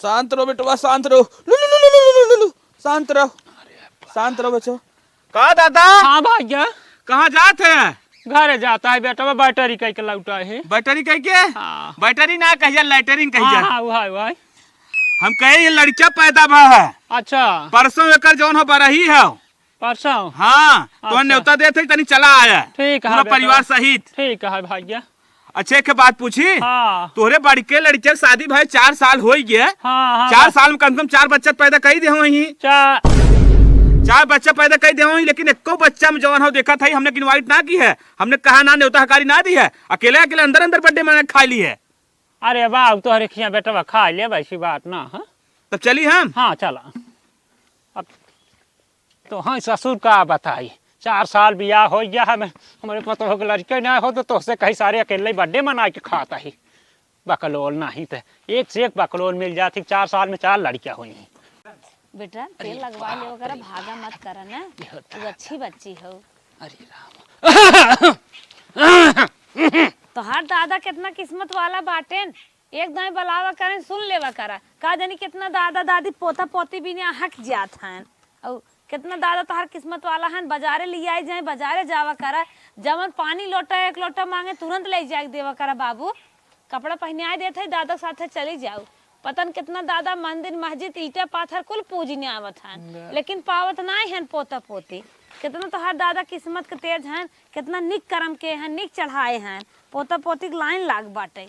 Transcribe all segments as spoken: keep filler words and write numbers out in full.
शांत रहो बेटवा, शांत रहो। लु, लु, लु, लु, लु, लु, लु, लु। शांत रहो, शांत रहो बच्चों। का दादा? हाँ भैया। कहाँ जात है? घरे जाता है बेटवा, बैटरी कह के लौटा है। बैटरी कह के? हाँ। बैटरी ना कहिया, लैटरिन कहिया। हाँ, हाँ, वही, वही। हम कहे ये लड़का पैदा भा है। अच्छा। परसों एकर जौन हो बरही है। परसों? हाँ, तो अच्छा। न्योता देत है, तनी चला आया। ठीक है पूरा बेटवा। परिवार सहित। ठीक है भैया। अच्छा, एक बात पूछी? हाँ। तोहरे बड़के लड़के के शादी भाई चार साल होई गए। हाँ, हाँ, चार बस। साल में कम से कम चार बच्चा पैदा कई दे होई। चार चार बच्चा पैदा कई दे होई, लेकिन एको बच्चा में जवन हो देखत है, हमने इनवाइट ना की है, हमने कहा ना, न्योता हकारी ना दी है, अकेले अकेले अंदर अंदर बर्थडे मना के खा ली है। अरे बाबू, तोहरे खिया बेटवा खा ले, वैसी बात ना है। तब चली हम? हाँ, चला। अब तो हाँ ससुर का बताई, चार साल बियाह हो गया है, मैं, हमरे पतोह के लड़के ना हो तो तोहसे कहीं सारे अकेले बर्थडे मना के खाता ही। बकलोल नहीं तो एक से एक बकलोल मिल जाती, चार साल में चार लड़कियां हुई हैं। बेटा, अरे तेल लगवा बाप ले वगैरह, रे भागा बाप। मत करा ना। ये होता तू है। अच्छी बच्ची हो। अरे राम। तोहार दादा कितना किस्मत वाला बाटेन, एक दाई बलावा करें, सुन लेवा करा। का जानी कितना दादा दादी पोता पोती बिना हक जात हैं। और कितना दादा तोहार किस्मत वाला हन, बाजारे ले आई जाए, बाजारे जावा करा, जवन पानी लोटा एक लोटा मांगे तुरंत ले जाए देवा करा बाबू। कपड़ा पहनाए देत है, दादा के साथे चली जाओ। पता न कितना दादा मंदिर मस्जिद ईटा पाथर कुल पूजी ने आवत हन, ना। लेकिन पावत नाई हन पोता पोती। कितना तोहार दादा किस्मत के तेज हन, कितना निक करम के हन, निक चढ़ाए हन, पोता पोती के लाइन लाग बाटे।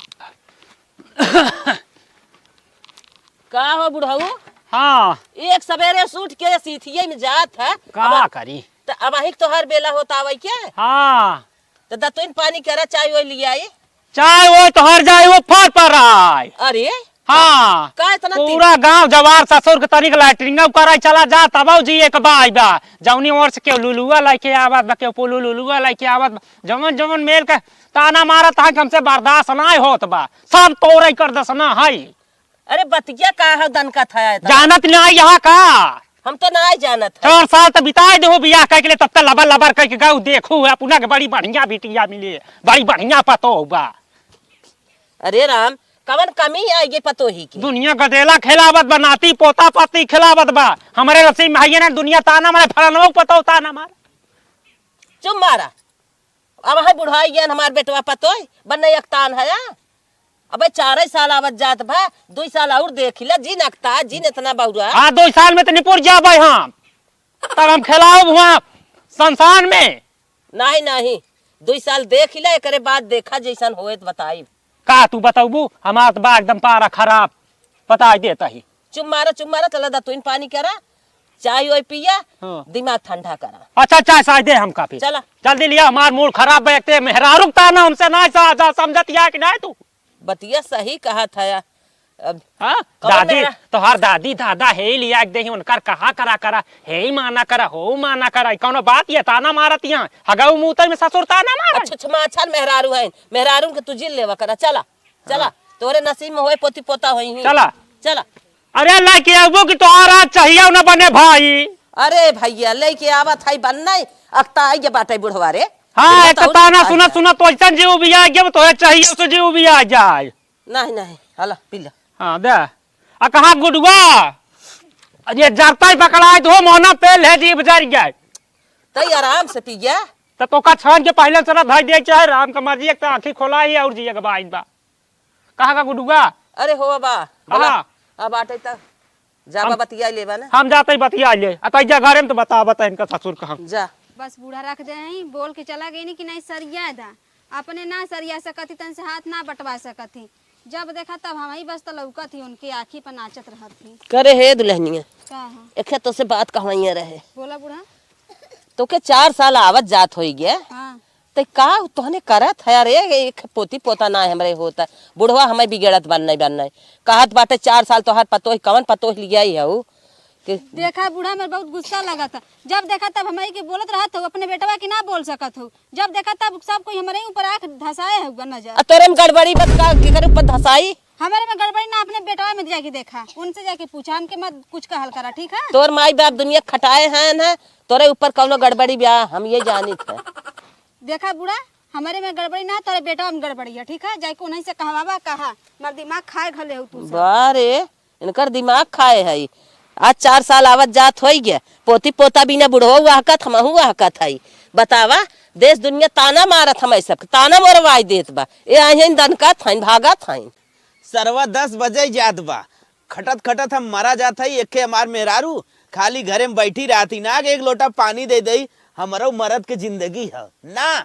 का हो बुढ़ऊ? हाँ। एक सवेरे से उठ के सीथिये में जात है। का अब, करी? त अब अहिक तोहर बेला होत आवै के? हाँ। त दतुइन पानी करा, चाय ओय लियाई। चाय ओय तोहर जाई, वो फर पर आय। अरे? हाँ। का इतना ती- पूरा गांव जवार ससुर के तनिक लैट्रिन कराई चला जा, तब जी एक बाई बा। जौनी ओर से केहू लुलुआ लेके आवत बा, केहू पुलू लुलुआ लेके आवत बा। जवन जवन मेल के ताना मारत है कि हमसे बर्दाश्त नाय होत बा। सब तोरे कर दसना है। अरे बतिया का है दनका था इतना? जानत नाय यहाँ का? हम तो नाय जानत है। चार साल तो बिताए देहो बियाह कइके ले, तब तक लबर लबर कइके गऊ देखू है, अपना के बड़ी बढ़िया बिटिया मिली, बड़ी बढ़िया पतोह बा। अरे राम, कवन कमी आई गे पतोही के? दुनिया गदेला खेलावत बा, नाती पोता पति खेलावत बा। हमरे नसीब में हइये ना दुनिया ताना मारे, फलानवा के पतोह ताना मारे। चुप मारा। अब है बुढ़ाई गया हमार बेटवा पतोह, बन्ने एक तान है। अबे चारे साल आवत जात बा, दुई साल और देखी ला, जिन अकता, जिन इतना बौरा। हाँ, दुई साल में तो निपुर जाबे हम। तब हम खेलाओ हुआ संसान में। नहीं, नहीं, दुई साल देखी ला, एकरे बाद देखा जैसन होए त बताई। का तू बतौबू? हमार त बा एकदम पारा खराब, बताई देता ही। चुप मारा, चुप मारा, चला दतुइन पानी करा, चाय ओय पिया, हाँ। दिमाग ठंडा करा। अच्छा, चाय साय दे हमका फिर। चला। जल्दी लिया, हमार मूड खराब बा, एक ते मेहरारू के ताना हमसे ना सा-, जा समझत या कि नहीं तू? बतिया सही कहा था या। अब हाँ? कौन दादी, मेहरा-, तोहार दादी दादा हे ही लिया के देही, उनकर कहा करा करा, हे ही माना करा, हो माना करा, ई कौनो बात ये ताना मारत यहाँ, हगाऊ मूतई में ससुर ताना मारे। अच्छा, अच्छा, माछर मेहरारू है, मेहरारू के तू जिन लेवा करा, चला। चला, हाँ। तोरे नसीब में होए पोती पोता होई ही। चला। चला। अरे लइके अउबो कि तोहार आज चाहिए न बने भाई। अरे भइया, लइके आवत है बन्ने, अकता आइगे बाटे बुढ़वा रे। हाँ, एक ताना सुनत सुनत तो ऐसन जीव भी आ गया, तोहे चाहिए से जीव भी आ जाए। नहीं, नहीं, हला, पी ले। हाँ, दे। आ कहाँ गुडुआ? अरे जरता ही पकड़ाए तो मोहना पेल है, जीभ जर गया। तई आराम से पी गया। तो तोका छान के पहले से ना धई दे, चाहे राम का मर्जी, एक तो आँखी खोला ही और जिए के बाइन बा। कहाँ का गुडुआ? अरे हो बा, कहाँ? बोला, अब आटे त जाबा हम, बतिया लेबा ना। हम जाते ही बतिया ले। आ तई जा घरे में तो बता, बता इनका ससुर कहाँ। जा। बस बूढ़ा रख दे हैं, बोल के चला गई नी कि नहीं सरिया दा। अपने ना सरिया सकत ही, तन से हाथ ना बटवा सकत ही। जब देखा तब हम ही बस त लौकत ही, उनके आँखी पर नाचत रहत ही। करे हे दुल्हनिया, का है? एक तो से बात कहवाइया रहे। बोला बूढ़ा। तोके चार साल आवत जात होई गया। हाँ। ते का तोहने करत है? अरे, एक पोती पोता ना हमरे होता। बुढ़वा हमें बिगड़त बन नहीं, बन नहीं। कहत बाटे, "चार साल तोहार पतोह, कवन पतोह लियाई है उ?" कि देखा, बूढ़ा में बहुत गुस्सा लगत है। जब देखा तब हमारी के बोलत रहत हो, अपने बेटवा के ना बोल सकत हो। जब देखा तब सब कोई हमारे ऊपर आँख धसाए होगा नजर। आ तोरे में गड़बड़ी बा का, केकर ऊपर धसाई? हमारे में गड़बड़ी ना, अपने बेटवा में जाके देखा, उनसे जाके पूछा, हमके मत कुछ कहल करा, ठीक है? तोर माई बाप दुनिया खटाए हैं ना, तोरे ऊपर कौनो गड़बड़ी बा, हम ये जानित है। देखा बूढ़ा, हमारे में गड़बड़ी ना, तोरे बेटवा में गड़बड़ी है, ठीक है? जाके उन्हीं से कहवावा, कहा, हमार दिमाग खाए घले हो तू सब। बा रे, इनकर दिमाग खाए है। आज चार साल आवत जात होई गया, पोती पोता बिना बुढ़ऊ अहकत, हमहू अहकत है। बतावा, देश दुनिया ताना मारत, हम सबके ताना मोरवाई देत बा। ए आइन दनकत हइन, भागत हइन। सरवा दस बजे जात बा, खटत खटत हम मरा जात हई। एके हमार मेहरारू खाली घरे में बैठी रहती ना, एक लोटा पानी दे दई, हमरो मरद के जिंदगी है ना।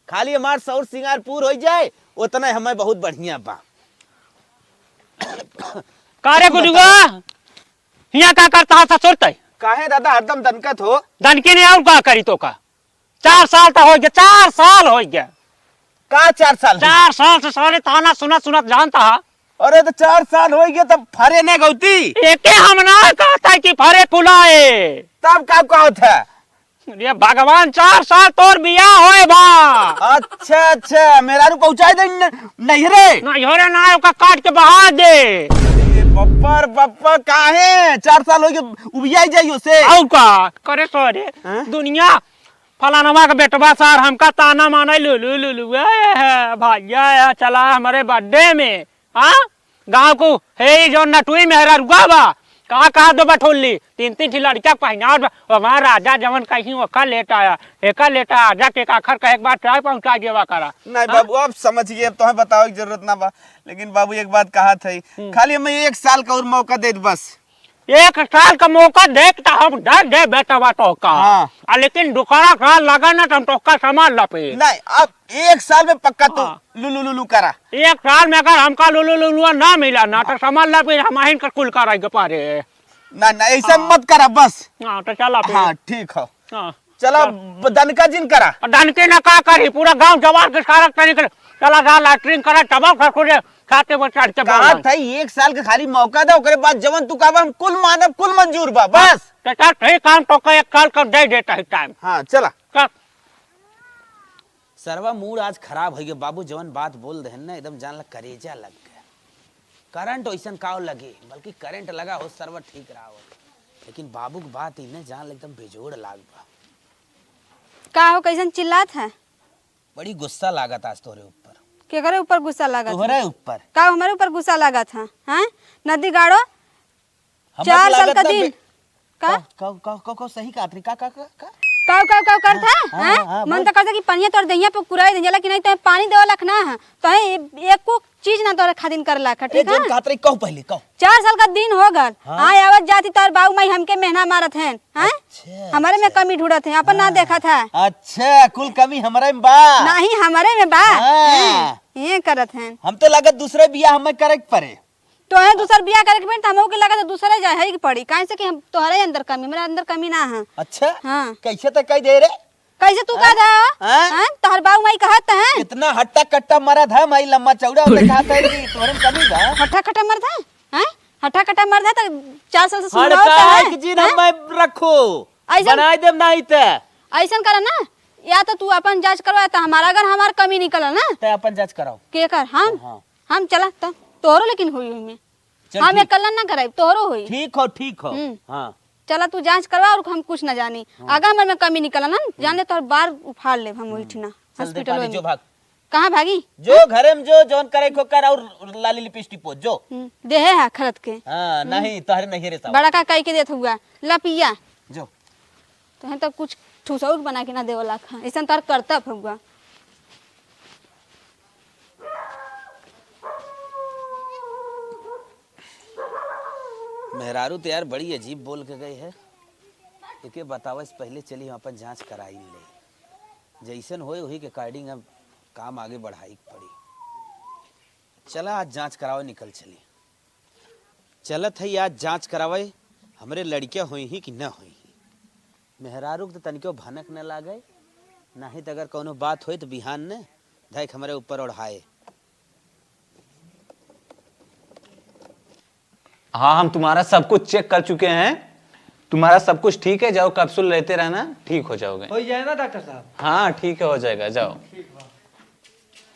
खाली हमार सौर सिंगार पूर हो जाए, उतना हमें बहुत बढ़िया बा। का रे गुडुआ, हियाँ का करता है ससुर तै? काहे दादा हरदम दनकत हो? दनकी नहीं और का करी तो का? चार साल तो हो गया, चार साल हो गया। का चार साल हो गया? चार साल से सारे ताना सुनत सुनत जानता है। अरे तो चार साल हो गया तब फरे नहीं गौती? एके हम ना कहता है कि फरे फुलाए। तब का कहत है? ये भगवान, चार साल तोर बियाह होए बा। अच्छा, अच्छा, मेहरारू पहुंचाई दे न-, नहीं रे। नहीं हो रे, ना ओका काट के बहा दे। ये बप्पर, बप्पर, काहे? चार साल हो गए, उबियाई जाइयो से। आऊ का? करे सो रे, हाँ? दुनिया फलानवा के बेटवा सार हमका ताना माने लुलु, लुलु, ए, है, भैया, ए, चला हमारे birthday में। हाँ? गाँव को हे, ई जौन नटुई मेहररुआ बा, का कहा दो बठोली, तीन तीन ठी लड़का पहिनावत बा, हमार राजा जवन कहीं ओका लेट आया, एका लेट आया, आजा के आखर कहे के बाद चाय पहुँचा देवा करा। नहीं हाँ? बाबू, अब समझ गए, अब तोहे बतावे के जरूरत ना बा। लेकिन बाबू, एक बात कहा था, हम्म। खाली हमें एक साल का और मौका दे दे बस। एक साल का मौका देख तो हम दे दे बेटवा तोका। हाँ। आ, लेकिन दूसरा साल लगा ना तो हम तोका सामान लपे। नहीं, अब एक साल में पक्का तू हाँ। लुलु लुलु करा। एक साल में अगर हमका लुलु लुलुआ ना मिला ना, तो समझ ला फिर हम आहिन का कुल कराई के पारे। ना, ना, ऐसा हाँ। मत करा बस। हाँ, तो चला फिर। हाँ, ठीक हो। हाँ, चला, चल। ब-, दनका जिन करा। और दनके ना का करी, पूरा गांव जवार के सारा तनी के चला जा लैट्रिन करा, तब ससुरे छाते पर चढ़ के कहा बोला। था, एक साल के खाली मौका दे, ओकरे बाद जवन तू कहबा, हम कुल मानब, कुल मंजूर बा, बस। तो चल, ठीक, हम तोका एक साल का दे देता है टाइम। हाँ, चला। चल। सरवा मूड आज खराब होइ गए। बाबू जवन बात बोल देहन ना, एकदम जान ला करेजा लग गया। करंट ओइसन काव लगे, बल्कि करंट लगा हो सरवा ठीक रहा हो, लेकिन बाबू की बात ही ना जान ला एकदम बेजोड़ लाग बा। का हो, कैसन चिल्लात है? बड़ी गुस्सा लागत आज तोहरे ऊपर। केकरे ऊपर गुस्सा लागत है? तोहरे ऊपर। का हमारे ऊपर गुस्सा लागत है? हैं? नदी गाड़ो, हमर चार साल लागत का ना दिन। बे-, का? का, का, का, का, का सही कहत रही? का, का, का, का? काऊ, काऊ, काऊ करत हाँ, है? हाँ, हैं? हाँ, हाँ, मन बोल। तो करता कि पनिया तोर दहिया पे कुराई दे जाला कि नहीं, तो पानी देवे लाख ना है। तो है, ए-, एको चीज ना तोरे खातिन करे लाख है, अरे, ठीक है? जौन कहत रही, कहू पहले, कहू। चार साल का दिन हो गल। हाँ। आए आवत जाती तोर बाऊ माई हमके मेहना मारत हैं, हैं? अच्छा, हमारे में अच्छा। कमी ढूंढत हैं, अपन ना हाँ। देखत है। अच्छा, कुल कमी हमारे में बा। नहीं, हमारे में बा। हाँ। हैं? ये करत हैं। हम तो लागत दूसरे बियाह हमें करे के पड़े। तोहे दूसर बियाह करे के पड़ी, त हमहू के लगे त दूसरे जाए है के पड़ी, काहे से कि हम तोहरे अंदर कमी, मेरे अंदर कमी ना है। अच्छा? हाँ। कैसे तय कह दे रे? कैसे तू हाँ? कह दे? हाँ? हाँ? तोहर बाऊ माई कहत हैं? इतना हट्टा कट्टा मरद है, माई लम्बा चौड़ा होके कहत है कि तोहरे में कमी बा। हट्टा कट्टा मरद है? हैं? हट्टा कट्टा मरद है त चार साल से सुनावत है? हड़का एक जिन हैं? हम मैं रखो। ऐसन बनाए देम नहीं ते। ऐसन करा ना, या तो तू अपन जांच करवा, त हमारा अगर हमार कमी निकल ना। ते अपन जांच कराओ। के कर? हम? हाँ। हम चला त तोहरो लेकिन होई ओइमे। चल हम ठीक। एकला ना कराई, तोहरो होई। ठीक हो, ठीक हो। हम्म। हाँ। चला तू जांच करवा और हम कुछ ना जानी। हाँ। अगर हमर में कमी निकला ना, हम्म। जान ले तोहर बार उफाड़ लेब हम ओही हम्म। ठिना, चल दे हॉस्पिटल पानी, में। जो भाग। कहाँ भागी? जो घरे में जो, जौन करे को कर और लाली लिपस्टिक पोत, जो। हम्म, देहे है खरद के। हाँ, हम्म। नहीं, तोहरे नहीं रे साहब। बड़ा का कई के देत हुआ, ला पिया। जो। तोहे तो कुछ ठुसौक बना के ना देवला खा, ऐसन तार करतब हुआ। मेहरारू तो यार बड़ी अजीब बोल के गए है। एके बतावे से पहले चली हम अपन जांच कराई ले। जैसन होए वही के according अब काम आगे बढ़ाई के पड़ी। चला आज जांच करावे निकल चली। चलत है आज जांच करावे, हमरे लड़किया होई ही कि न होई ही। मेहरारू के तो तनिको भनक न लागे, नहीं तो अगर कौनो बात होई तो बिहान ने धैक हमरे ऊपर ओढ़ाए। हाँ, हम तुम्हारा सब कुछ check कर चुके हैं, तुम्हारा सब कुछ ठीक है, जाओ capsule लेते रहना, ठीक हो जाओगे। हो जाए ना डॉक्टर साहब? हाँ, ठीक है, हो जाएगा, जाओ।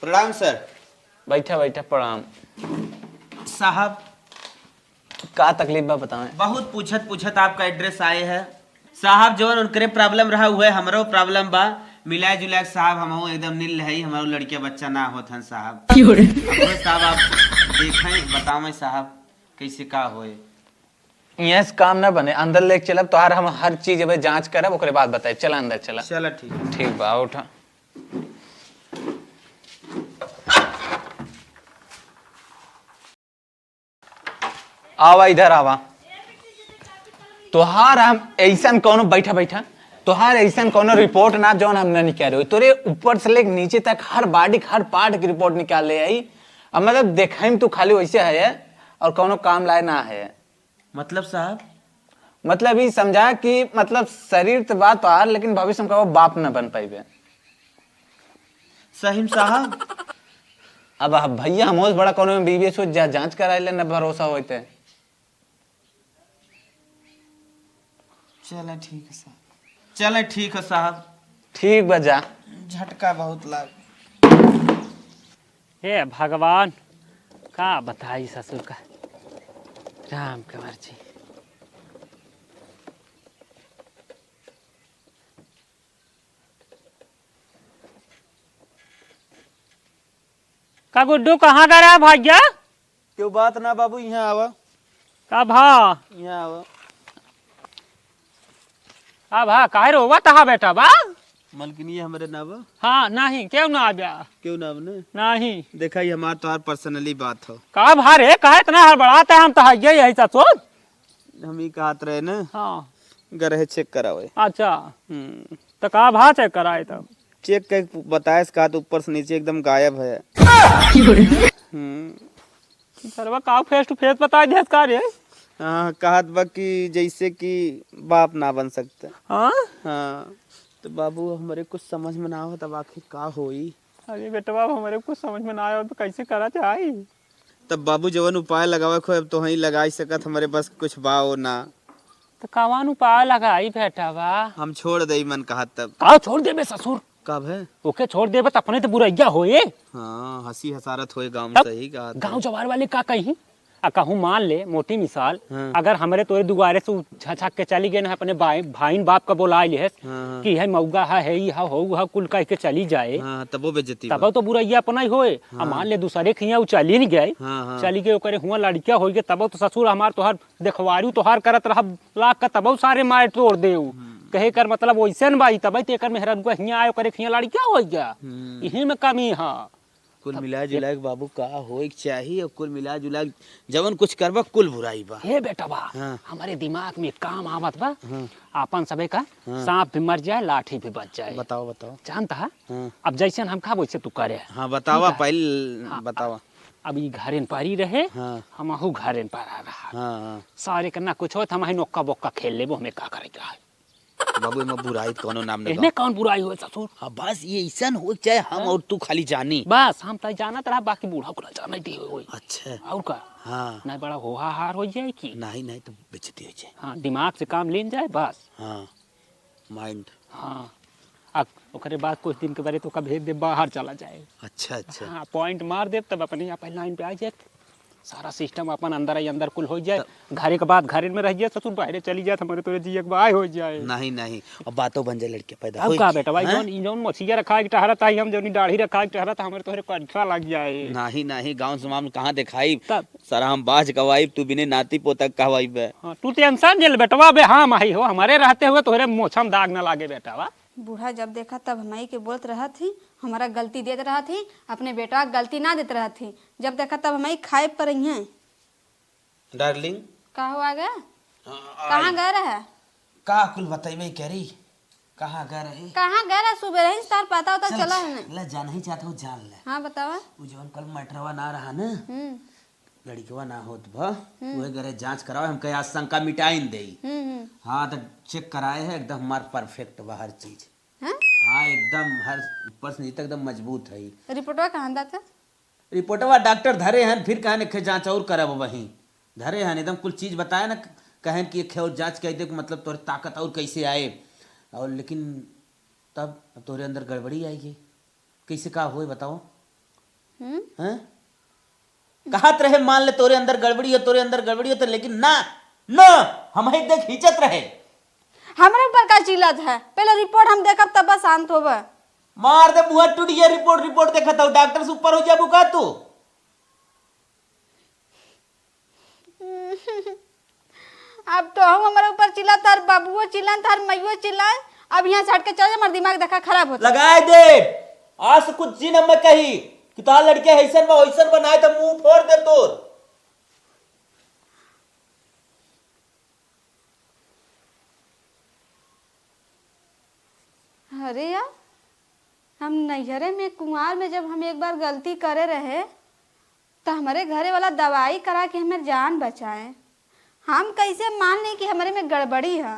प्रणाम सर। बैठा, बैठा, प्रणाम। साहब। का तकलीफ बा, बताएं। बहुत पूछत पूछत आपका address आए है। साहब, जवन उनकरे problem रहा, उहे हमरो problem बा। मिलाए जुलाए के साहब, हमहू एकदम निल है, हमरो लड़के बच्चा ना होत हन साहब। क्यों रे? हमरो साहब, आप देखें, बतावें साहब, कैसे का होए। यहाँ से काम ना बने, अंदर लेके चलब, तोहार हम हर चीज अबे जांच करब, ओकरे बाद बताइब। चला अंदर चला। चला, ठीक है। ठीक बा, उठा। आवा, इधर आवा। तोहार हम ऐसन कौनो, बैठा, बैठा, तोहार ऐसन कौनो रिपोर्ट ना, जौन हम ना निकाले होई। तोरे ऊपर से लेके नीचे तक हर बॉडी, हर पार्ट की रिपोर्ट निकाल ले आई। अब मतलब देखे में तू खाली वैसे है और कौनो काम लाए ना है। मतलब साहब? मतलब ई समझा कि मतलब शरीर तो बा तोहार, लेकिन भविष्य में कबो बाप न बन पाइबे। सही में साहब? अब, अब भैया हम बड़ा कौनो एमबीबीएस हो जा, जांच कराए ले न भरोसा होते। चला ठीक है साहब, चला ठीक है साहब। ठीक बा, जा। झटका बहुत लाग। हे भगवान, का बताई ससुर का, राम के मर्जी। का गुड्डू, कहाँ गया है भैया? क्यों बात ना बाबू, यहाँ आवा। का भा? यहाँ आवा। का भा, काहे रोवत हा बेटा बा? मलकिनी हमरे ना बा। हाँ, नहीं, क्यों ना आव्या? क्यों ना बने? नहीं। देखा, ये हमार तोहार पर्सनली बात हो। का भा रे, काहे इतना हड़बड़ात है? हम तो हइये यही ससुर। हम ही कहत रहे ना। हाँ। गरहे चेक करावे। अच्छा। हम्म। तो का भा चेक कराए तब? चेक के बताए से कहा तो ऊपर से नीचे एकदम गायब है। हम्म। सरवा का फेस टू फेस बता दिया का रे? हाँ, कहत बा कि जैसे कि बाप ना बन सकते। हाँ? हाँ। तो बाबू, हमरे कुछ समझ में ना आवत, अब आखिर का होई? अरे बेटवा, अब हमरे कुछ समझ में ना आवत, तो कैसे करा जाई? तब बाबू, जवन उपाय लगावे को, अब तो वहीं लगाई सकत, हमरे बस कुछ बा ओ ना। तो कवन उपाय लगाई बेटवा? हम छोड़ देई मन कहत तब। का छोड़ देबे ससुर? कब है? ओके छोड़ देबे त अपने तो बुरैया होए। हाँ, हंसी हसारत होए गाँव में, तब सही कहा गाँव तू। जवार वाले का कही? आ कहूँ मान ले, मोटी मिसाल, हाँ। अगर हमरे तोरे दुआरे से उ झछक के चली गए ना, अपने भाई, भाईन बाप का बोला लिहे हाँ, हाँ। कि है मऊगा है, है ई है, हो है, कुल कह के चली जाए, हाँ, तबो बेइज्जती तबो बा। तो बुरैया अपना ही होए। आ हाँ। मान ले दूसरे के हियाँ उ चली नहीं गए, हाँ, हाँ। चली गए, ओकरे हुआं लड़किया हो गए, तबो तो ससुर हमार तोहार देखवारी तोहार करत रहा लाग का, तबो सारे मार तोड़ दे उ। हम्म। कहे कर मतलब वैसे न बाई, तबे तो एकर मेहररुआ हियाँ आए, ओकरे हियाँ लड़किया हो गया। हम्म। इही में कमी है। कुल तब मिला जुला के बाबू का होए के चाही, और कुल मिला जुला के जवन कुछ करबा, कुल बुराई बा। हे बेटवा, हाँ। हमरे दिमाग में एक काम आवत बा, हाँ। आपन सबे का हाँ। सांप भी मर जाए, लाठी भी बच जाए। बताओ, बताओ। जानता है? हाँ। अब जैसे हम खाब, वैसे तू करे। हाँ, बतावा, ठीक है? पहले हाँ, बतावा। अब ई घरेन परी रहे, हाँ। हमहू घरेन परा रहा। हाँ, हाँ। सारे के ना कुछ होत, हम ही नोक्का बोक्का खेल लेबो, हमें का करे के है? बाबू, एमे बुराई त कौनो नाम न एमे गाँव। कौन बुराई होए ससुर? हाँ, बस ये ऐसन हो, चाहे हम हाँ। और तू खाली जानी। बस, हम तो जानत रहा, बाकी बूढ़ा को ना जाने दी होए। अच्छा। और का? हाँ। नहीं बड़ा होहाहार हो जाए कि? नहीं, नहीं, तो बेइज्जती हो जाए। हाँ, दिमाग से काम लेन जाए, बस। हाँ, माइंड। हाँ। अब ओकरे बाद कुछ दिन के बारे तो का भेज दे, बाहर चला जाए। अच्छा, अच्छा। हाँ, पॉइंट मार दे, तब अपने आप लाइन पे आ जाए। सारा सिस्टम अपन अंदर ही अंदर कुल हो जाए। त- घरे के बाद घरे में रह जाए, ससुर बाहरे चली जाए, हमारे तोरे जिए के बाय हो जाए। नहीं, नहीं, अब बातों बन जाए, लड़के पैदा अब होई का के, बेटा भाई, हैं? जौन, ई जौन मछिया रखा के टहरत आई, हम जौन ई दाढ़ी रखा के टहरत, हमारे तोहरे कंठा लग जाए। नहीं, नहीं, गाँव समाज में कहाँ दिखाई? तब? सारा हम बाज गवाई, तू बिने नाती पोता कहवाई बे। हाँ, तू टेंशन जेल बेटवा बे, हम आई हो, हमारे रहते हुए तोहरे मोछम दाग ना लागे बेटवा। बूढ़ा जब देखा तब हमई के बोलत रहत ही, हमारा गलती देत रहत ही, अपने बेटवा के गलती ना देत रहत ही। जब देखा तब हमई खाए पर ही हैं। डार्लिंग। का हुआ गे? हाँ, कहाँ आई। गए रहे? का कुल बतइबे करी? कहाँ गए रहे? कहाँ गए रहे? सुबह रही तार पता उता चल, चला है नहीं? ले, जान ही चाहत हो, जान ले। हाँ, बतावा। उ जवन कल मटरवा ना रहा ना, हम्म। लड़कवा ना होत बा, हम्म। उहे घरे जांच करावे, हमके आशंका मिटाइन देई। हम्म, हम्म। हाँ, त चेक कराए है, एकदम हमार परफेक्ट बा हर चीज। हैं? हाँ, एकदम हर ऊपर से नीचे तक एकदम मजबूत है। रिपोर्टवा कहाँ दा था? रिपोर्टवा डॉक्टर धरे हन, फिर कहन एक जांच और करब वहीं। धरे हन, एकदम कुल चीज बताए ना, कहन कि एक और जांच कइ दे, मतलब तोरे ताकत और कैसे आए। और लेकिन तब अब तोरे अंदर गड़बड़ी आई गई। कैसे का होए बताओ? हम्म? हैं? कहत रहे, मान ले तोरे अंदर गड़बड़ी हो, तोरे अंदर गड़बड़ी हो, तो लेकिन ना, ना, हम ही देख खींचत रहे। हमरे ऊपर का चिल्लत है? पहले रिपोर्ट हम देखब तब बस शांत होबे। मार दे मुंह टूट गया, रिपोर्ट, रिपोर्ट देखत हो, डॉक्टर से ऊपर हो जाबू का तू? अब तोहू हमरे ऊपर चिल्ला, तार बाबुओ चिल्ला, तार मइयो चिल्ला। अब यहाँ से हट के चल जा, हमार दिमाग देखा खराब होता। लगाए दे। आज से कुछ जिन हमें कही कि तोहार लड़के हइसन बा, वइसन बा, नाहीं तो मुंह फोड़ दे तोर। अरे यार, हम नैहरे में कुंवार में जब हम एक बार गलती करे रहे, त हमरे घरे वाला दवाई करा के हमें जान बचाए। हम कैसे मान ली कि हमरे में गड़बड़ी है?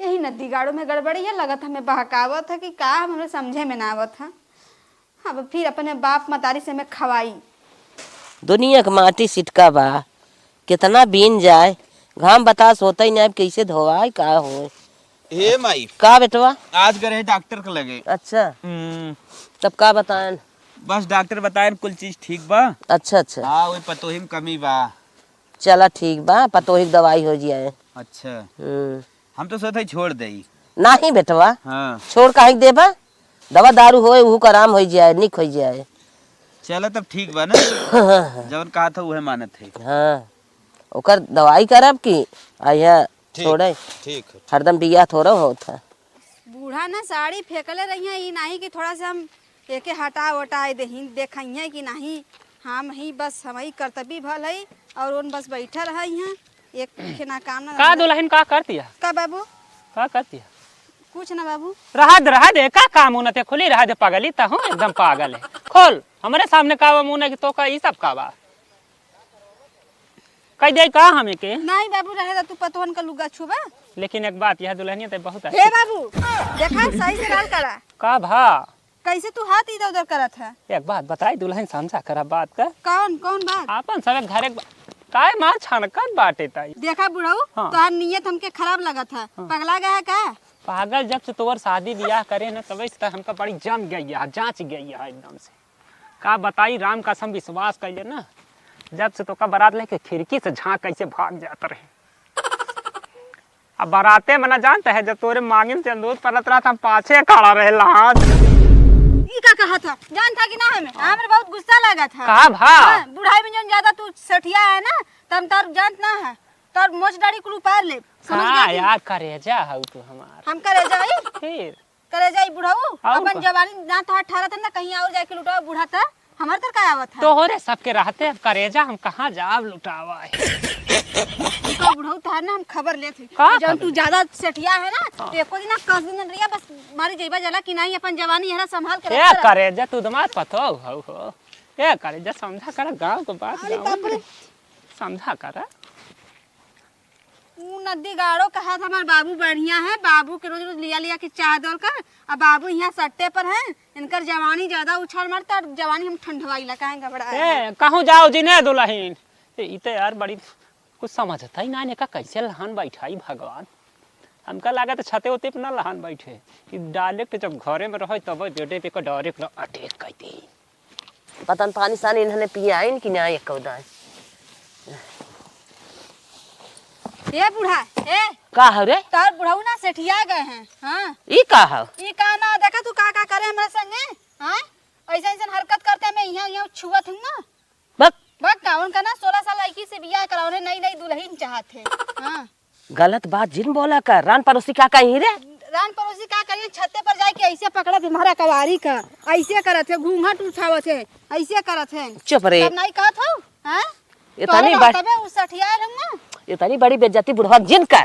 यही नद्दी गाड़ो में गड़बड़ी है, लगत हमें बहकावत है कि का, हमरे समझे में ना आवत है। अब फिर अपने बाप मतारी से हमें खवाई। दुनिया के माटी सिटका बा, कितना बीन जाए, घाम बतास होता ही नहीं, अब कैसे धोवाई, का होए? ए माई, का बेटवा? आज गए रहे डॉक्टर के लगे। अच्छा। हम्म। तब का बताएन? बस डॉक्टर बताएन कुल चीज ठीक बा। अच्छा, अच्छा। हाँ, वही पतोही में कमी बा। चला ठीक बा, पतोही के दवाई हो जाए। अच्छा। हम्म। हम तो सोचत हई छोड़ देई। नाही बेटवा। हाँ। छोड़ काहे के देबा? दवा दारू होए, उहू का आराम होइ जाए, निक होइ जाए। चला तब ठीक बा ना। जवन कहा था उहे मानत है। हाँ। ओकर दवाई करब कि आ यहाँ ठीक, छोड़े? ठीक है। हरदम बिया थोड़ा होत है। बूढ़ा ना साड़ी फेंकले रही है, ई नाही कि थोड़ा सा हम एके हटा वटाए देही, देखइहे कि नाही। हम ही बस हमही कर्तव्य भल है और उन बस बैठल है यहाँ, एक खेना काम ना का धंधा। दुल्हन का करती है? का बाबू? का करती है? कुछ ना बाबू। रहा दे, रहा दे, का काम होना ते खुली रहा दे, पागली त हूँ एकदम पागल है। खोल, हमरे सामने का बा मुँह ना कि तो का ई सब का बा? कह दे का हमें के? नहीं बाबू, रहे दा, तू पतोहन का लुगा छुबा। लेकिन एक बात, यह दुल्हनिया ते बहुत हे अच्छी। बाबू, देखा सही से डाल करा। का भा? कैसे तू हाथ इधर उधर करत है? एक बात बताई दुल्हन, समझा करा बात का। कौन, कौन बात? आपन सब एक घर एक बा-, काहे मार छनकत बाटे ताई? देखा बुढ़ऊ, हाँ। तोहार नियत हमके खराब लगत है। हाँ। पगला गया है का? पागल, जब से तोर शादी बियाह करे ना तबे से त हमका बड़ी जम गई है, जांच गई है एकदम से। का बताई, राम कसम विश्वास कइले ना, जब से तोका बारात लेके खिड़की से झांक कैसे भाग जात रहे। अब बाराते में ना जानते है, जब तोरे मांगिन से दूध परत रहा था, हम पाछे खड़ा रहे लाज। ई का कहा था? जान था कि ना हमें? हाँ। हमरे बहुत गुस्सा लगा था। का भा? हाँ, बुढ़ाई में जौन ज्यादा तू सठिया है ना, तब तार जानत ना है, तार मोच डाड़ी कुल उपार ले। समझ हाँ गया कि? यार, करेजा हऊ तू हमार। हम करेजा हई? फिर? करे जाई बुढ़ऊ, और अपन का? जवानी ना तो ठारत है ना, कहीं और जाके लुटाओ बूढ़ा त, हमार तर का आवत है? तोहरे सबके रहते अब करेजा हम कहाँ जाब लुटावा है? इनका बुढ़ऊ तहार ना हम खबर लेत हई। का जौन खबर? तू ज्यादा सेठिया है ना, हाँ। तो एको दिन ना कस दिन रिया बस मारी जइबा जला कि नाही अपन जवानी हरा संभाल के ए रख। करेजा तू दमाद पतो हऊ हो। ए करेजा समझा करा गाँव के बात, अरे गाँव बाप रे। में समझा करा। ऊ नद्दी गाड़ो कहा था, हमार बाबू बढ़िया है, बाबू के रोज रोज लिया लिया के चाह दल कर, अब बाबू यहाँ सट्टे पर है, इनकर जवानी ज्यादा उछाल मारता, अब जवानी हम ठंडवाई ला, काहे घबराए हैं? ए, कहूँ जाओ जी ने दुल्हन। ए, ई तो यार बड़ी कुछ समझता ही ना, इनका कैसे लहन बैठाई भगवान। हमका लागत छते उते पे ना लहन बैठे, कि डायरेक्ट जब घरे में रहे तब बेडे पे का डायरेक्ट ना अटैक कर दे। पता न पानी सानी इन्हने पियाइन कि ना एको दाई। ए बूढ़ा, ए। का हौ रे? तोर बुढ़ऊ ना सेठिया गए हैं, हाँ। ई का हौ? ई का ना, देखा तू का का करे हमरे संगे, हाँ? ऐसे ऐसे हरकत करते मैं यहाँ यहाँ छुअत हूँ ना। बक। बक का, उनका ना सोलह साल लड़की से बियाह करा, उन्हें नई नई दुल्हन चाहत है, हाँ। गलत बात जिन बोला कर, रान पड़ोसी का कही रे? रान पड़ोसी का कही, छत्ते पर जाए के ऐसे पकड़त है हमारा कवारी का, ऐसे करत है, घूंघट उठावत है, ऐसे करत है। चुप रे। तब नहीं कहत हो, हैं? इतनी तोहरे बड़-, तबे उ सठियाए हम ना। इतनी बड़ी बेइज्जती बुढ़वा जिन कर।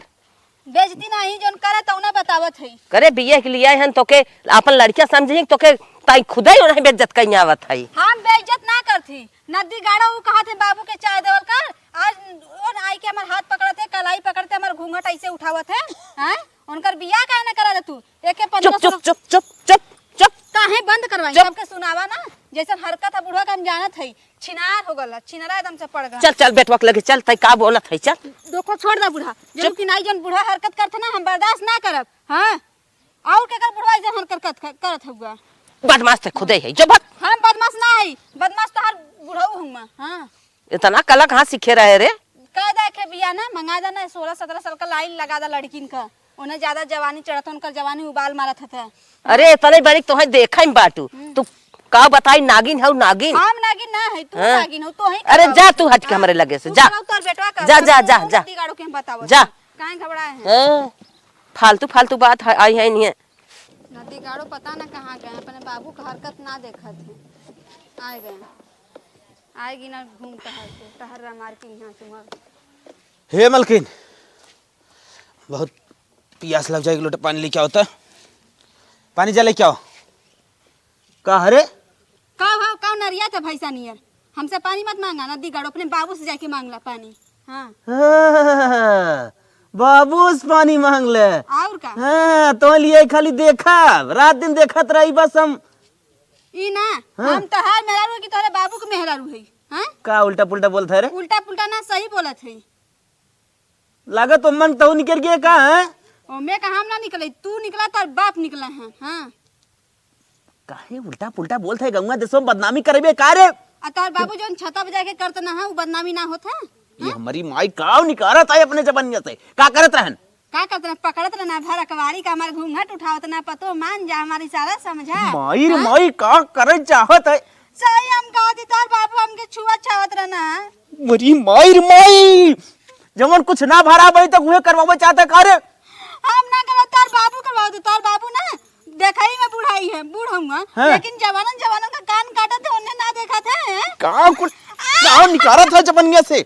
बेइज्जती नहीं, जोन करे तौना बतावत है। करे बिये के लिए हन तोके आपन लड़किया समझी, तोके ताई खुदे उन्हें बेइज्जत कहीं आवत है। हम बेइज्जत ना करथी, नद्दी गाड़ा ऊ कहत है बाबू के चाय देवल कर, आज ओन आई के हमार हाथ पकड़त है, कलाई पकड़त है, हमार घूंघट ऐसे उठावत है, हैं? उनकर बियाह काहे न करा दे तू? एके चुप, पन्द्रह सौ चुप, चुप, चुप, चुप, चुप। काहे बंद करवाई? चुप। सबके सुनावा ना, जैसन हरकत है बुढ़वा का हम जानत है, छिनार हो गल, छिनरा एकदम से पड़ गल। चल, चल, बेटवा के लगे चल, तै का बोलत है, चल। देखो, छोड़ दे बूढ़ा, चुप। जब कि नाई जन बूढ़ा हरकत करत है ना, हम बर्दाश्त ना करब, हाँ? और केकर बुढ़वा ऐसे हरकत करत, करत हुआ? बदमाश ते खुदे है, जो भग। हम बदमाश ना है, बदमाश तोहार बुढ़ऊ हुआ, हाँ। इतना कला कहाँ सीखे रहे रे? कह दे के बिया ना, मंगा दे ना, सोलह सत्रह साल का लाइन लगा दे लड़किन का। उन्हें ज्यादा जवानी चढ़त, उनकर जवानी उबाल मारत हथे। अरे, इतने बड़ी तोहे देखा ही बाटू। हम्म। तू का बताई, नागिन हऊ, नागिन। हम नागिन ना है, तू हाँ। नागिन हो, तोहे अरे, का जा बताई? तू हट के हाँ। हमरे लगे से, तू जा। बताओ, तोर बेटवा जा, जा, जा, जा। नदी गाड़ो के हम बतावत जा। हैं। काहे घबराए हैं? हैं? फालतू, फालतू बात है, आई है नहीं है। नदी गाड़ो पता ना कहाँ गए, अपने बाबू का हरकत ना देखत है। आए गए। आएगी ना घूम टहर के, टहर्रा मार के यहाँ से वहाँ। हे मलकिन, बहुत पियास लग जाए, एक लोटा पानी लेके आओ तो। पानी जा लेके आओ। का हरे? का हो, का नरिया थे भैंसा नियर? हमसे पानी मत मांगा, नदी गाड़ो, अपने बाबू से जाके मांग ला पानी। हाँ। हाँ, बाबू से पानी मांग ले। और का? हाँ, तो लिए खाली देखा, रात दिन देखत रही बस हम। ई ना, हाँ। हम तोहार मेहरारू है कि तोहरे बाबू के मेहरारू है? हाँ? का उल्टा पुल्टा बोलत है रे? उल्टा पुल्टा ना, सही बोलत है। लागत ओमन तहु निकल गए का, हैं? ओमे का हम ना निकले, तू निकला, तोर बाप निकला है, हाँ। काहे उल्टा पुल्टा बोलत है, गंगा देशों में बदनामी करबे का रे? आ तोर बाबू जौन छता बजा के करत ना है, वो बदनामी ना होत है? ये हमारी माई का निकारत है अपने जबनिया से, का करत रहन? का करत रहन? पकड़त रहना भर अकवारी का, हमार घूंघट उठावत ना, पतो मान जा, हमार इशारा समझा। माई रे हाँ? माई, का करे चाहत है? सही हम कहत ही, तोर बाबू हमके छुआ छावत रहना। मरी माई रे माई, जवन कुछ ना भरा भाई तक उहे करवावे चाहता का रे? हम ना करवा, तोर बाबू करवा दे, तोर बाबू ना देखई में बुढ़ाई है, बूढ़ हुआ, हाँ। लेकिन जवानन जवानन का कान काटत है, उन्हें ना देखत है। का कुछ का निकारत है जबनिया से?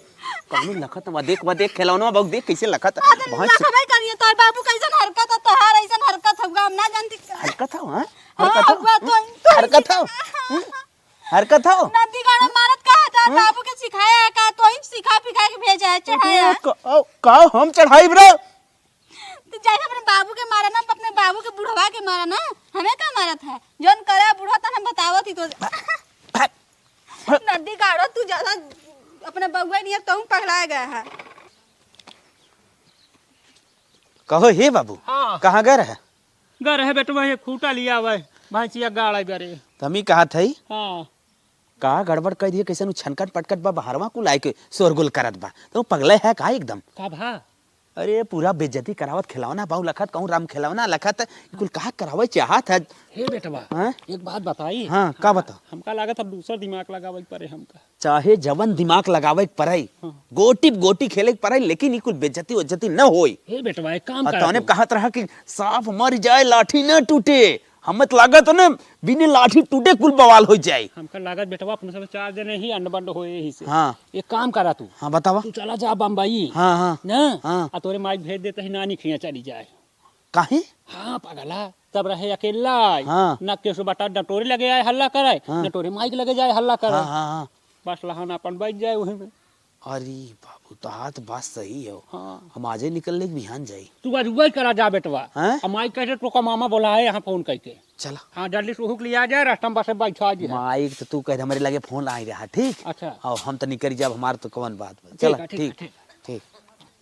कानून लखत वा देख, वा देख, खिलौना बाबू देख कैसे लखत है। अरे वहाँ से लखबे करिए, तोर बाबू कैसन हरकत है, तोहार ऐसन हरकत होगा, हम ना जानती। हरकत है, हाँ? हाँ, हरकत है? हुआ तो, तो हरकत है? हम्म? हरकत हो? नदी गाड़ा मारत का है? तोर हम्म? बाबू के सिखाया है का? तो ही सिखा पिखा के भेजा है, चढ़ाया है। का, का हम चढ़ाई रे? तो जाके अपने बाबू के मारा ना, अपने बाबू के बुढ़वा के मारा ना, हमें का मारत है? जौन करे बुढ़वा तन हम बतावत ही तो। नदी गाड़ो तू ज्यादा अपने बउआ नियर तहूँ पगला गया है। कहो हे बाबू, हाँ। कहाँ गए रहे? गए रहे बेटवा, ये खूटा लिया हुआ है, भैंसिया गाड़ा गए रहे। तो हम ही कहा था ही, हाँ। का गड़बड़ कर दिए, कैसे नु छनकट पटकट बा, बहरवा कुल आए के शोरगुल करत बा, तो पगले है का एकदम? का भा? अरे पूरा बेइज्जती करावत, खिलौना बाऊ लखत, कहूँ राम खिलौना लखत, ई कुल का करावे चाहत है? हे बेटवा, हाँ? एक बात बताई। हाँ, का बता? हमका लागत अब दूसर दिमाग लगावे के पड़े हमका। चाहे जवन दिमाग लगावे के पड़े, हाँ। गोटी प गोटी खेले के पड़े, लेकिन ई कुल बेइज्जती उज्जती न होई। हे बेटवा, एक काम और करा तौने तू। कहत रहा कि सांप मर जाए लाठी न टूटे, हमत लागत न बिने लाठी टूटे कुल बवाल हो जाए। हमका लागत बेटवा अपने सब चार जने ही अंड बंड होए ही से। हाँ। एक काम करा तू। हाँ, बतावा। तू चला जा बम्बई। हाँ, हाँ। ना? हाँ। आ तोरे माई भेज देते ही नानी खिया चली जाए। काहे? हाँ पगला, तब रहे अकेला। हाँ। न केसु बटा नटोरे लगे आए हल्ला करे, हाँ। नटोरे माई के लगे जाए हल्ला करे। हाँ, हाँ, हाँ। बस लहान अपन बैठ जाए वही में। अरे बाबू, तोहार तो बात सही हो। हाँ। हम आजे निकल ले बिहान जाई। तू आज वही करा जा बेटवा। हैं? अब माई कहे तो का मामा बोला है यहाँ फोन करके। चला। हाँ, जल्दी से उहुक लिया जाए, रास्ता में बस बैठा जाए। माई तो तू कह हमरे लगे फोन आई रहा, ठीक? अच्छा। और हम तो निकल जाब, हमार तो कौन बात बा। ठीक चला, है, ठीक है, ठीक, ठीक। ठीक।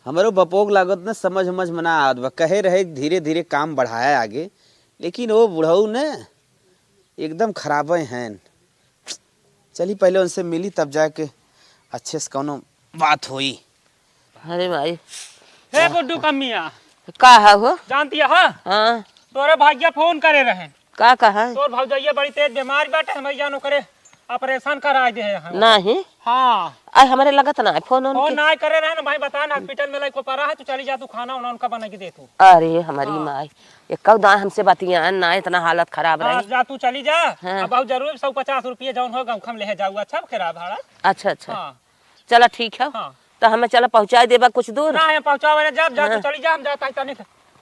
हमरो बपोक लागत न समझ उमझ में ना आवत बा। कहे रहे धीरे धीरे काम बढ़ाया आगे, लेकिन वो बुढ़ऊ न एकदम खराबे हैं। चली पहले उनसे मिली तब जाके अच्छे से कौनो बात होई। अरे भाई। हे गुड्डू कम्मिया। का है हो? जानती है? हाँ। तोरे भैया फोन करे रहे। का कहा? तोर भौजैया बड़ी तेज बीमार बाटे, हम जान ओकरे ऑपरेशन करा दे हैं हम। नहीं। हाँ। आई हमरे लगत ना है, फोन उनके। फोन ना करे रहे ना भाई, बता ना, हॉस्पिटल में लइको पड़ा है, तू चली जा, तू खाना उना उनका बना के दे तू। अरे हमारी हाँ। माई, ये कब दाएं हमसे बतियान ना, इतना हालत खराब हाँ, रही। जा तू चली जा। हाँ। अब बहुत जरूरी सौ पचास रुपये जौन हो गौखम ले जाऊ, अच्छा खराब भाड़ा। अच्छा, अच्छा। हाँ। चला ठीक है। हाँ। तो हमें चला पहुँचाई देबा कुछ दूर। ना, हम पहुँचावे ना, जब जा तू हाँ। चली जा, हम जाता ही तनी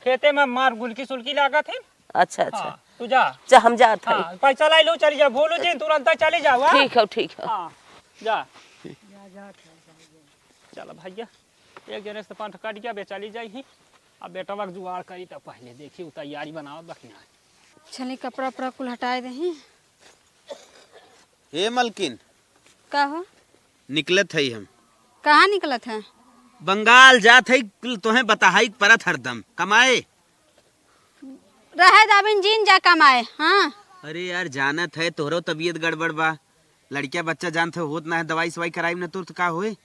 खेते में मार गुलकी सुलकी लागत है। अच्छा, अच्छा। हाँ, तू जा। जा, हम जात हई। हाँ, पैसा लाई लो, चली जा, भूलू जी, तुरंत चली जाओ, हाँ? ठीक है, ठीक है। हाँ, जा। चल भैया, एक जने से पंथ कट गया, बेचाली जाई ही। अब बेटवा के जुगाड़ करी तो पहले देखी, उ तैयारी बनावत बा कि ना। चली, कपड़ा उपड़ा कुल हटाए दही। हे मलकिन। का हो? निकलत हई हम। कहाँ निकलत है? बंगाल जात हई, कुल तोहें बताहाई परत हरदम। कमाए। रहे दाबिन जीन जा कमाए, हाँ। अरे यार, जानत है तोहरो तबीयत गड़बड़ बा, लड़किया बच्चा जानत है होत ना है, दवाई सवाई कराई ना तोर तो का होए?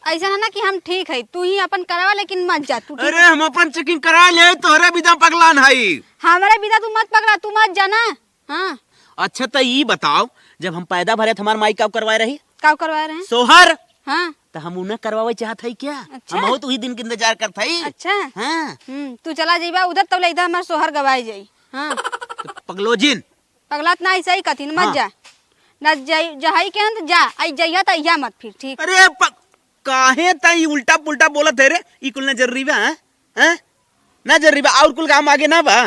ऐसा है ना कि हम ठीक है, तू ही अपन करावा, लेकिन मत जा तू, ठीक अरे है? हम अपन checking करा ले, तोहरे बिदा पगलान हई। हमरे बिदा तू मत पगला, तू मत जाना। हाँ। अच्छा त ई बताओ, जब हम पैदा भरे त हमार माई का करवाए रही? का करवाए रहे? सोहर। हाँ। तो हम उन्हें करवावे चाहत है क्या? अच्छा। हम बहुत वही दिन के इंतजार करत हई। अच्छा। हाँ। हम्म, तू चला जाइबा उधर, तब ले इधर हमार सोहर गवाए जाई। हाँ। तो पगलोजिन। पगलात ना, ऐसा ही कथिन, मत हाँ। जा। ना जाई, जहाई के अंत जा, आई जइया त अइया मत फिर, ठीक? अरे प-, काहे त ई उल्टा पुल्टा बोलत है रे? ई कुल ना जरूरी बा, हैं? हैं? ना जरूरी बा, और कुल काम आगे ना बा?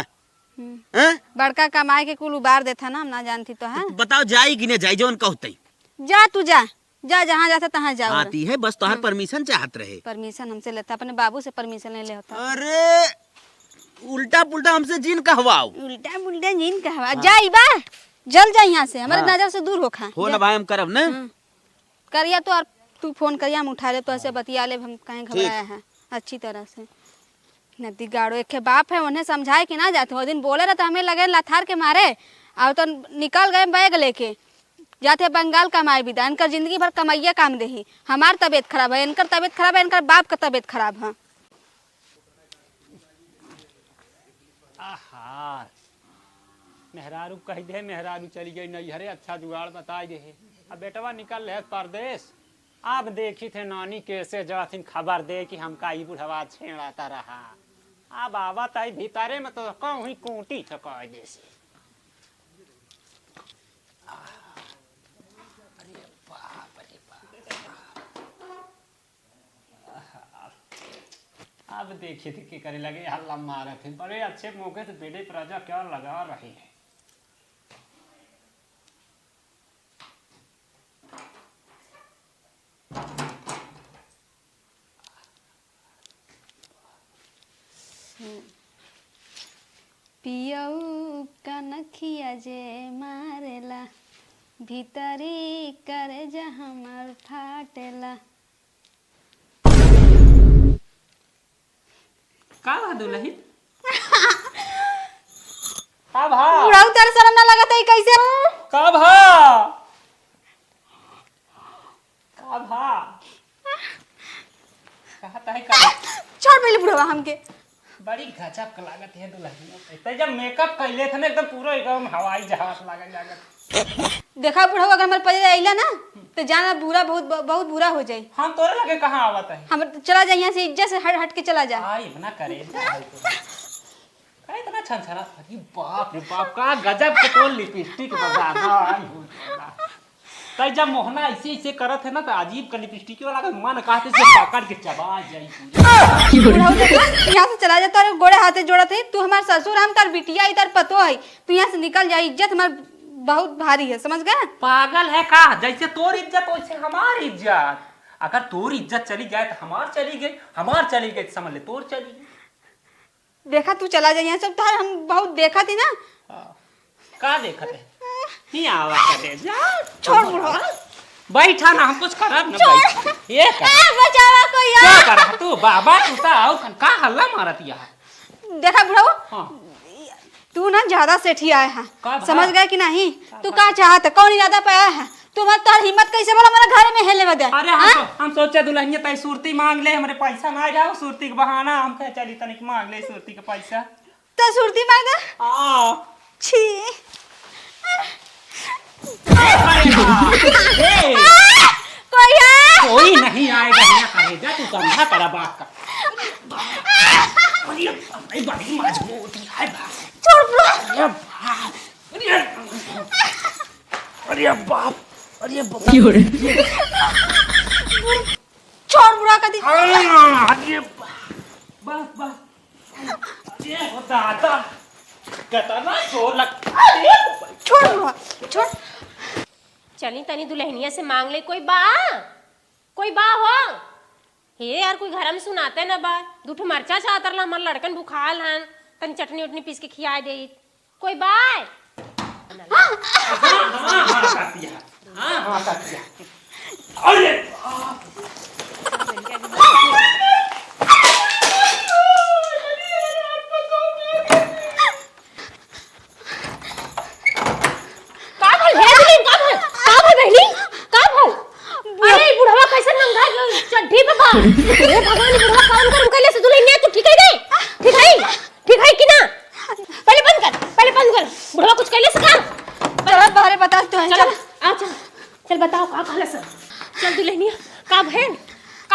हम्म। हैं? बड़का कमाए के कुल उबार देता ना, हम ना जानती तो है। तो बताओ, जाई कि ना जाई, जौन कहते ही। जा तू जा, जा, जहाँ जाता तहाँ जा। आती है, बस तोहार हम्म। Permission चाहत रहे। Permission हमसे लेता, अपने बाबू से permission ले ले होता। अरे, उल्टा पुल्टा हमसे जिन कहवाओ। उल्टा पुल्टा जिन कहवा, हाँ। जा ई बा, जल जा यहाँ से, हमारे हाँ। नजर से दूर होखा। फोन जा। अब हम करब ना। हम्म। करिया तो, और तू फोन करिया, हम उठा ले, तो ऐसे बतिया ले, हम कहीं ठीक। घबराया है अच्छी तरह से। नदी गाड़ो एक बाप है, उन्हें समझाए कि ना जाते। वो दिन बोले रहे तो हमें लगे लाथार के मारे, और तो निकल गए बैग लेके, जाते बंगाल कमाए बिदा। इनकर जिंदगी भर कमाइया काम देही। हमार तबीयत खराब है, इनकर तबीयत खराब है, इनकर बाप का तबीयत खराब है। आहा, मेहरारू कह दे, मेहरारू चली गई नैहरे, अच्छा जुगाड़ बताई दे। अब बेटवा निकल रहे परदेस। अब देखी थे नानी कैसे जाथिन खबर दे कि हमका ई बुढ़वा छेड़ाता रहा। अब आवत आई भीतरे में तो कहूँ कूटी थे कह देसी। अरे बाप रे बाप। अब देखिए थे के करे लगे हल्ला मारत है। बड़े अच्छे मौके से बेटे पर राजा क्या लगा रहे हैं। पियऊ कनखिया जे मारेला, भीतरी करेजा हमर फाटेला। का बा दुलहिन? का भा? बुढ़ऊ, तोर शरम ना लगत है, कैसे? का भा? का भा? कहत है का? छोड़ पहले बुढ़वा हमके। बड़ी गजब के लागत है दुलहिन। ते जब makeup कैले थे ना, एकदम पूरा एकदम हवाई जहाज लागत लागत। देखा बुढ़ऊ, अगर हमारे परे अइला ना, तो जाना बुरा बहुत, बहुत बुरा हो जाई। हम तोरे लगे कहाँ आवत है? हम चला जा यहाँ से, इज्जत से हट, हट के चला जा। आई ना करे, जा आई तो। का इतना छनछनात? अरे बाप रे बाप, का गजब के तो lipstick बजाना आई हो दादा। तै जब मोहना ऐसे ऐसे करत है ना, तो अजीब का lipstick वाला का मन कहते से पकड़ के चबा जाई पूरा। बुढ़ऊ देखा, यहाँ से चला जा, तोरे गोड़े हाथे जोड़त है। तू हमार ससुर, हम तार बिटिया, ई तार पतो है। तू यहाँ से निकल जा, इज्जत हमार बहुत भारी है, समझ गया? पागल है का? जैसे तोर इज्जत वैसे हमार इज्जत। अगर तोर इज्जत चली जाए तो हमार चली गई, हमार चली गई तो समझ ले तोर चली गई। देखा, तू चला जा यहाँ से, तोहार हम बहुत देखा थी ना। हाँ। का देखत है? नहीं आवा करे, जा। छोड़ बुढ़वा। बैठा ना, हम कुछ करब ना, छोड़। बैठ। ये कर। ए, बचावा कोई क्या यार। कर तू? बाबा, तू तो आओ, का हल्ला मारत यहाँ? देखा बुढ़ऊ, हाँ। तू ना ज्यादा सेठी आया है, का भा? समझ गए कि नहीं? का तू भा? का चाहत है? कौन इरादा पे आया है? तू हमार, तोहर हिम्मत कैसे भला हमारे घर में हेले बदे? अरे हम हाँ? सो-, हम सोचे दुलहिनिया तई सुरती मांग ले, हमरे पैसा ना जाओ, सुरती के बहाना हम कहे चली तनिक मांग ले सुरती के पैसा। तो सुरती मांग दे। हाँ। छी। अरे बाप रे। कोई है? कोई नहीं आएगा यहाँ, करेजा, तू समझा करा बात का। अरे बाप, अरे, अरे बड़ी मजबूती है बाप। छोड़ bro। अरे बाप, अरे, अरे बाप, अरे बाप। क्यों रे? छोड़ बुढ़ा कदी। अरे बाप, बस, बस। अरे हो दादा, कितना जोर लग, अरे छोड़ बुढ़ा, छोड़। चली तनी दुलहिनिया से मांग ले, कोई बा? कोई बा हो? हे यार, कोई घर में सुनाते न बा। दू ठो मरचा चाहत रहला, हमार लड़कन भुखाल हन, तनी चटनी उटनी पीस के खियाए देइत। कोई बा? हाँ, हाँ, हाँ, कातिया। हाँ, हाँ, कातिया। अरे बाप। का भल? हे दुल्हन, का भल? का भल बहिनी? का भल? अरे, ई बुढ़वा कैसे नंगा चड्ढी पे बा? हे भगवान, ई बुढ़वा कौन कर्म कैले से दुल्हनिया तू ठीक है गए? ठीक है? ठीक है कि ना? पहले बंद कर, पहले बंद कर। बुढ़वा कुछ कैले से का? चल, बाहरे बता तो है, चल, चल। आ, चल। चल बताओ का कहले से? चल दुल्हनिया, का भइल?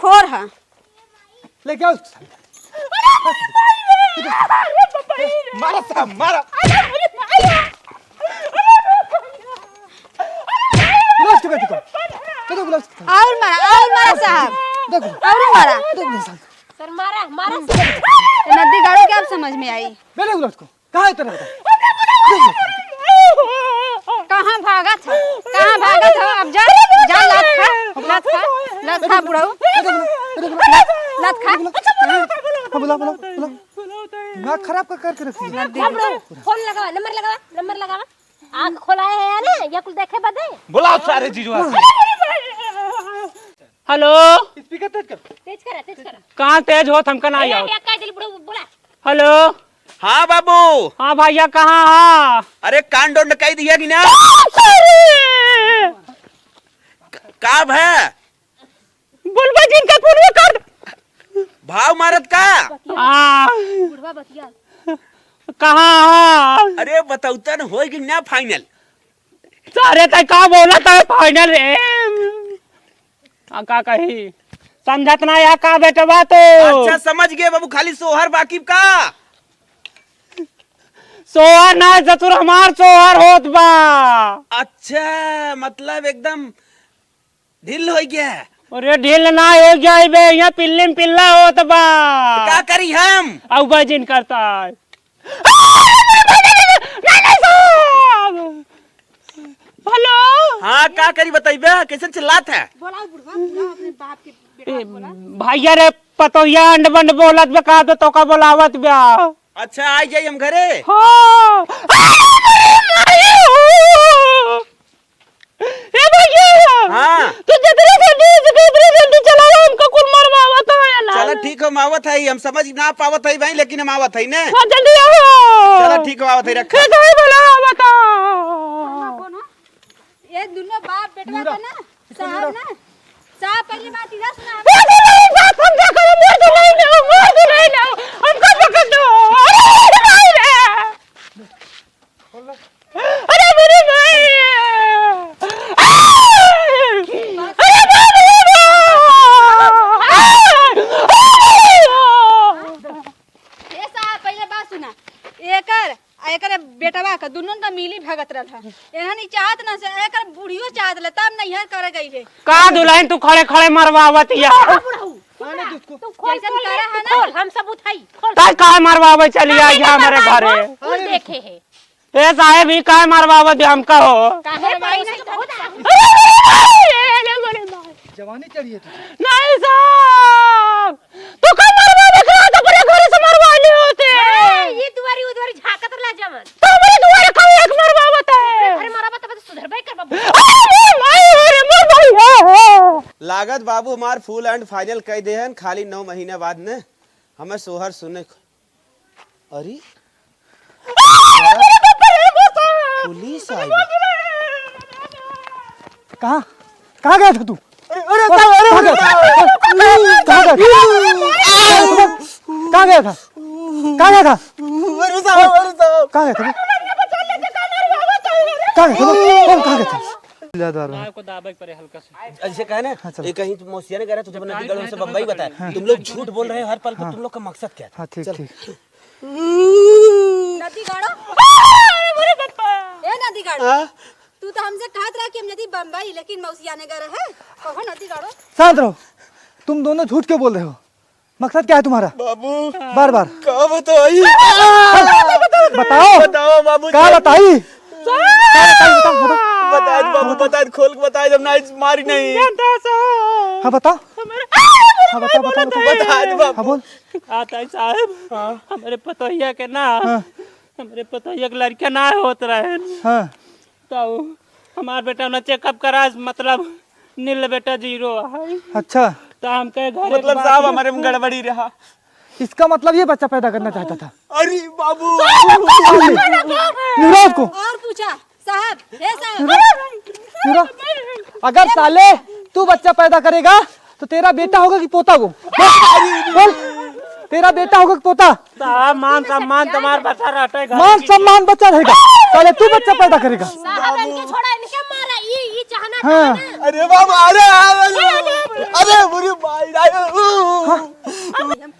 खोर है। लेके आओ उसको सामने। मारा साहब, मारा। गुलाब के बेटी को। देखो गुलाब के। और मारा, और मारा साहब। देखो। और मारा। देखो गुलाब। सर, मारा, मारा। ये नदी गाड़ो के अब समझ में आई। बेले गुलाब को। कहाँ है तेरा बेटा? कहाँ भागत है? कहाँ भागत है? अब जा, जा लात खा, लात खा, लात खा बुढ़ऊ। लात खा। हाँ, बुला, बुला, बुला। दिमाग खराब कर, करके रख दिया। नदी। हाँ, बुढ़ऊ, फोन लगावा, नंबर लगावा, नंबर लगावा। आँख खोलाए है या ना? या कुल देखे बदे? बुलाओ सारे जीजवा से। हेलो। स्पीकर तेज कर। तेज करा, तेज करा। कहाँ तेज होत, हमका ना ए, आओ। या कह दिल बुढ़ऊ, बोला। हेलो। हाँ बाबू। हाँ भैया, कहाँ हा? अरे कांड उंड कई दिया कि ना? क-, का भै? बोलबा जिनका फोन में कर। भाव मारत का? हाँ। बुढ़वा बतिया। कहाँ हा? अरे बतौतन होई कि ना फाइनल? सारे तै का बोला था फाइनल रे? आ, का कही? समझत ना या का बेटवा तो? अच्छा, समझ गए बाबू, खाली सोहर बाकी का? सोहर ना ससुर, हमार सोहर होत बा। अच्छा, मतलब एकदम ढील हो गया। अरे ढील ना हो जाए बे, यहाँ पिल्ले में पिल्ला होत बा। तो का करी हम? आउ बजिन करता है। नहीं, नहीं, साहब! हाँ, का करी बताइबे, कैसन चिल्लात है? बोलाओ बुढ़वा, बुलाओ अपने बाप के बेटा ए, को बोला। भैया रे, पतोहिया अंड बंड बोलत बे, का तो तोका बोलावत बे। अच्छा, आई जाई हम घरे। हाँ। ए भैया, हाँ। तू जितनी जल्दी हो सके उतनी जल्दी चला आओ, हमका कुल मरवावत है ना। चला ठीक हो, हम आवत है, हम समझ ना पावत है भाई, लेकिन हम आवत है ने। हाँ, जल्दी आओ। चला ठीक हो, आवत है, रखा। ठीक है, बोला आवत है। ये दोनों बाप बेटवा का ना, साहब ना, साहब पहले बात इधर सुना। ए, नहीं, साहब, हम क्या करें? मार दो, नहीं, नहीं, मार दो, नहीं, नहीं, हमको पकड़ दो। अरे, नहीं, नहीं। अरे, मेरे भाई। अरे, बाप रे बाप। ए साहब, पहले बात सुना। एकर आ एकर बेटवा का दुनों का मिली भगत रहल है। एहन ई चाहत ना से एकर बुढ़ियो चाहत ले, तब नैहर करे गई है। का दुल्हन तू खड़े खड़े मरवावत या? बुढ़ऊ, चुप रह। तू खोल, जैसन खोल, करे है ना। खोल, हम सब उठाई, खोल। तब काहे मरवावे चली आई है हमारे घरे? कुल देखे है। ए साहेब, ई काहे मरवावत है हमका हो? काहे मरवावे से तो बहुत आगे। जवानी चढ़ी है तुझे। नहीं साहब, तू का मरवा देख रहा था, अपने घर से मरवा ले होते। ए, ये दुआरी उधर झांकत रहा जवन। तो हमारे दुआरे का एक मरवावत है। अरे मरवा तब तो सुधरबे कर बाबू। अरे माई, अरे मोर भाई हो। लागत बाबू हमार full and final कह दे हन, खाली नौ महीना बाद ने हमें सोहर सुने ख-, अरे पुलिस आई बा। कहाँ, कहाँ गया था तू? अरे, अरे, हाँ? साहब, अरे, कहाँ गया था? कहाँ गया था? कहाँ गया था? कहाँ गया था? अरे साहब, अरे साहब। कहाँ गया था? कहाँ गया था? बोल, कहाँ गया था? याद आ रहा है। दाब को दाबे के पड़े हल्का से। ऐसे कहे ना, हाँ, चलो। ये कहीं तुम मौसिया ने कह रहे, तुझे मैंने बताया, बिगड़ उनसे बम्बई बताया। हाँ। तुम लोग झूठ बोल रहे हो हर पल, हाँ। तुम लोग का मकसद क्या था? हाँ, ठीक, चल। ठीक। नदी गाड़ो। ए नदी गाड़ो। हाँ? तू तो हमसे कहत रहा कि हम नदी बम्बई, लेकिन मौसिया ने गए रहे। कहो नदी गाड़ो। शांत रहो। तुम दोनों झूठ क्यों बोल रहे हो? मकसद क्या है तुम्हारा? बाबू। बार बार। का बताई? बताओ। बताओ बाबू। का बताई? का बताई? बताओ, बताओ। बता दे बाबू, बता दे, खोल के बता दे, जब ना मारी नहीं। हाँ, बताओ। हाँ, बताओ, बताओ, बताओ। बता दे बाबू। हाँ, बोल। आता है साहब, हाँ। हमरे पतोहिया के ना, हाँ। हमरे पतोहिया के लड़का ना होत रहे। हाँ। तो हमार बेटा ना checkup करा, मतलब नील बेटा zero है। अच्छा। तो हम कहे घरे मतलब के साहब बात हमारे में गड़बड़ी रहा। इसका मतलब ये बच्चा पैदा करना चाहता था। अरे बाबू। निरोध को। और पूछा। साहब, हे साहब। सुनो, सुनो, अगर साले तू बच्चा पैदा करेगा तो तेरा बेटा होगा कि पोता होगा? बोल, बोल, तेरा बेटा होगा कि पोता? साहब, मान सम्मान तुम्हार बचा रहता है घर मान की। सम्मान बचा रहेगा, साले तू बच्चा पैदा करेगा। साहब, इनके छोड़ा, इनके मारा, ये, ये चाहना हाँ। था ना। अरे बाबा, अरे, अरे, अरे, अरे, बुरी माई, अरे, उ, उ। हाँ,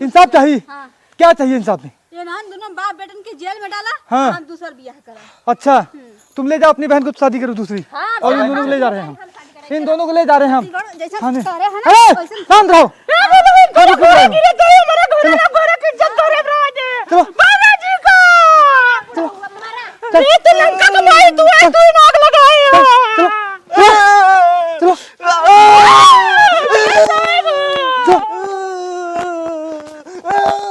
इंसाफ चाहिए। हाँ। क्या चाहिए इंसाफ में? ये ना, दोनों बाप बेटन के जेल में डाला, हाँ। हम दूसर बियाह करा। अच्छा, हम्म। तुम ले जाओ अपनी बहन को, शादी करो दूसरी। हाँ, और इन हाँ, दोनों को ले जा रहे हैं हम। हम शादी करेंगे। इन दोनों को ले जा रहे हैं हम। शादी करो, जैसे हाँ जी। सारे हैं ना, अरे, वैसे शांत रहो। अरे, बाबा, इनको अरे, बोलो, मेरे दो, मेरे घर वाला, घर के इज्जत करे, राज है। चलो। बाबा जी का। चलो। ये तो लंका का भाई, तू है, तू ही ना